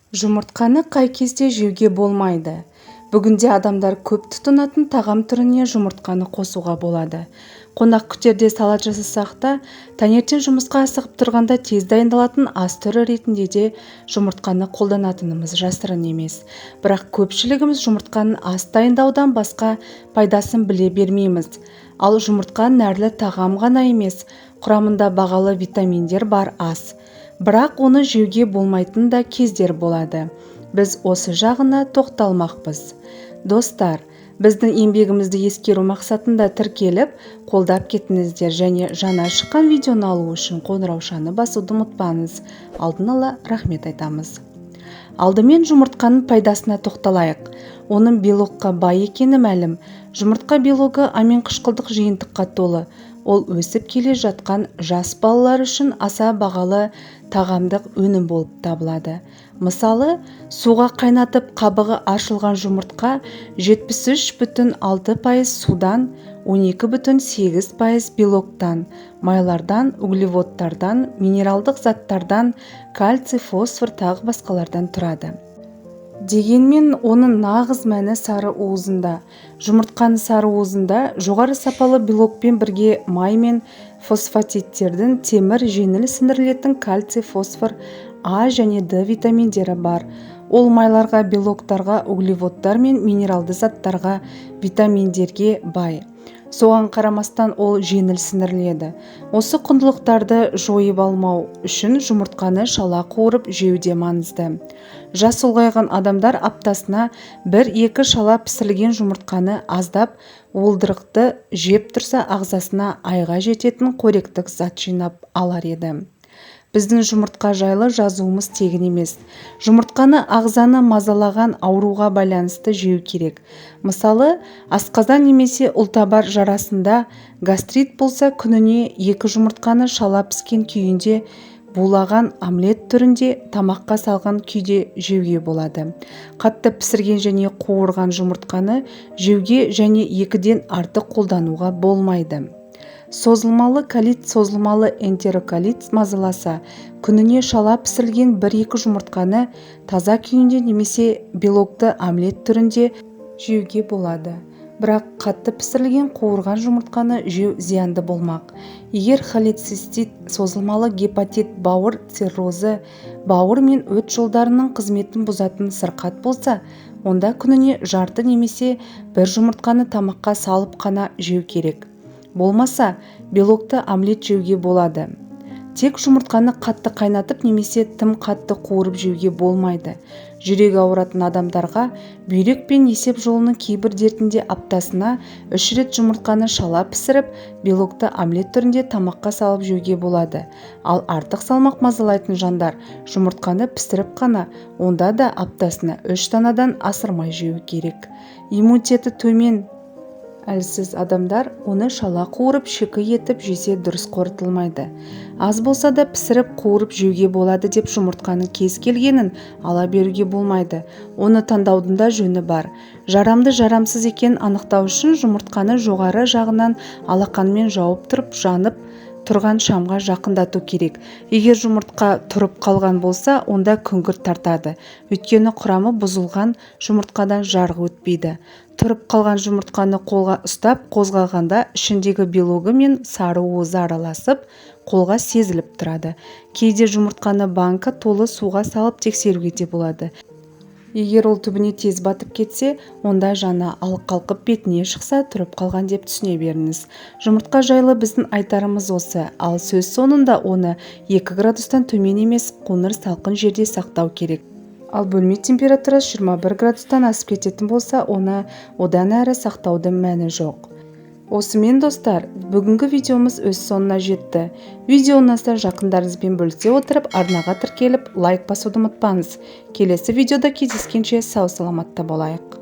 Жұмыртқаны қай кезде жеуге болмайды? Бүгінде адамдар көп тұтынатын тағам түріне жұмыртқаны қосуға болады. Қонақ күтерде салат жасасақ та, таңертең жұмысқа асығып тұрғанда тез дайындалатын ас түрі ретінде де жұмыртқаны қолданатынымыз жасырын емес. Бірақ көпшілігіміз жұмыртқаның ас дайындаудан басқа пайдасын біле бермейміз. Ал жұмыртқа нәрлі тағам ғана емес, құрамында бағалы витаминдер бар ас. Бірақ оны жеуге болмайтын да кездер болады. Біз осы жағына тоқталмақпыз. Достар, біздің еңбегімізді ескеру мақсатында тіркеліп, қолдап кетіңіздер және жаңа шыққан видеоны алу үшін қоңыраушаны басуды ұмытпаңыз. Алдын ала рахмет айтамыз. Алдымен жұмыртқаның пайдасына тоқталайық. Оның белокқа бай екені мәлім. Жұмыртқа белогы аминқышқылдық жиынтыққа толы. Ол өсіп келе жатқан жас балалар үшін аса бағалы тағамдық өнім болып табылады. Мысалы, суға қайнатып қабығы ашылған жұмыртқа 73,6% судан, 12,8% белоктан, майлардан, углеводтардан, минералдық заттардан, кальций, фосфор тағы басқалардан тұрады. Дегенмен оның нағыз мәні сары уызында. Жұмыртқаның сары уызында жоғары сапалы белокпен бірге май мен фосфатидтердің, темір, жеңіл сіңірілетін кальций, фосфор, А және Д витаминдері бар. Ол майларға, белоктарға, углеводтар мен минералды заттарға, витаминдерге бай. Соған қарамастан ол жеңіл сіңіріледі. Осы құндылықтарды жойып алмау үшін жұмыртқаны шала қуырып жеу де маңызды. Жас ұлғайған адамдар аптасына 1-2 шала пісірілген жұмыртқаны аздап уылдырықты жеп тұрса, ағзасына айға жететін қоректік зат жинап алар еді. Біздің жұмыртқа жайлы жазуымыз тегін емес. Жұмыртқаны ағзаны мазалаған ауруға байланысты жеу керек. Мысалы, асқазан немесе ұлтабар жарасында гастрит болса, күніне 2 жұмыртқаны шала піскен күйінде булаған омлет түрінде тамаққа салған күйде жеуге болады. Қатты пісірген және қуырған жұмыртқаны жеуге және 2-ден артық қолдануға болмайды. Созылмалы колит, созылмалы энтероколит мазаласа, күніне шала пісірілген 1-2 жұмыртқаны таза күйінде немесе белокты омлет түрінде жеуге болады. Бірақ қатты пісірілген қуырған жұмыртқаны жеу зиянды болмақ. Егер холецистит, созылмалы гепатит, бауыр циррозы, бауыр мен өт жолдарының қызметін бұзатын сырқат болса, онда күніне жарты немесе бір жұмыртқаны тамаққа салып қана жеу керек. Болмаса, белокты омлет жеуге болады. Тек жұмыртқаны қатты қайнатып немесе тым қатты қуырып жеуге болмайды. Жүрегі ауыратын адамдарға бүйрек пен есеп жолының кейбір дертінде аптасына 3 рет жұмыртқаны шала пісіріп, белокты омлет түрінде тамаққа салып жеуге болады. Ал артық салмақ мазалайтын жандар жұмыртқаны пісіріп қана, онда да аптасына 3 данадан асырмай жеу керек. Иммунитеті төмен әлсіз адамдар оны шала қуырып шикі етіп жесе дұрыс қорытылмайды. Аз болса да пісіріп қуырып жеуге болады деп жұмыртқаның кез келгенін ала беруге болмайды. Оны таңдаудың да жөні бар. Жарамды жарамсыз екенін анықтау үшін жұмыртқаны жоғары жағынан алақанмен жауып тұрып жанып тұрған шамға жақындату керек. Егер жұмыртқа тұрып қалған болса, онда күңгірт тартады. Өйткені құрамы бұзылған жұмыртқадан жарық өтпейді. Тұрып қалған жұмыртқаны қолға ұстап қозғағанда ішіндегі белогы мен сары уызы араласып, қолға сезіліп тұрады. Кейде жұмыртқаны банка толы суға салып тексеруге де болады. Егер ол түбіне тез батып кетсе, онда жаңа, ал қалқып бетіне шықса, тұрып қалған деп түсіне беріңіз. Жұмыртқа жайлы біздің айтарымыз осы, ал сөз соңында оны 2 градустан төмен емес, қоңыр салқын жерде сақтау керек. Ал бөлме температурасы 21 градустан асып кететін болса, оны одан әрі сақтаудың мәні жоқ. Осымен, достар, бүгінгі видеомыз өз соңына жетті. Видео ұнаса, жақындарыңызбен бөлісе отырып, арнаға тіркеліп, лайк басуды ұмытпаңыз. Келесі видеода кездескенше сау саламатта болайық.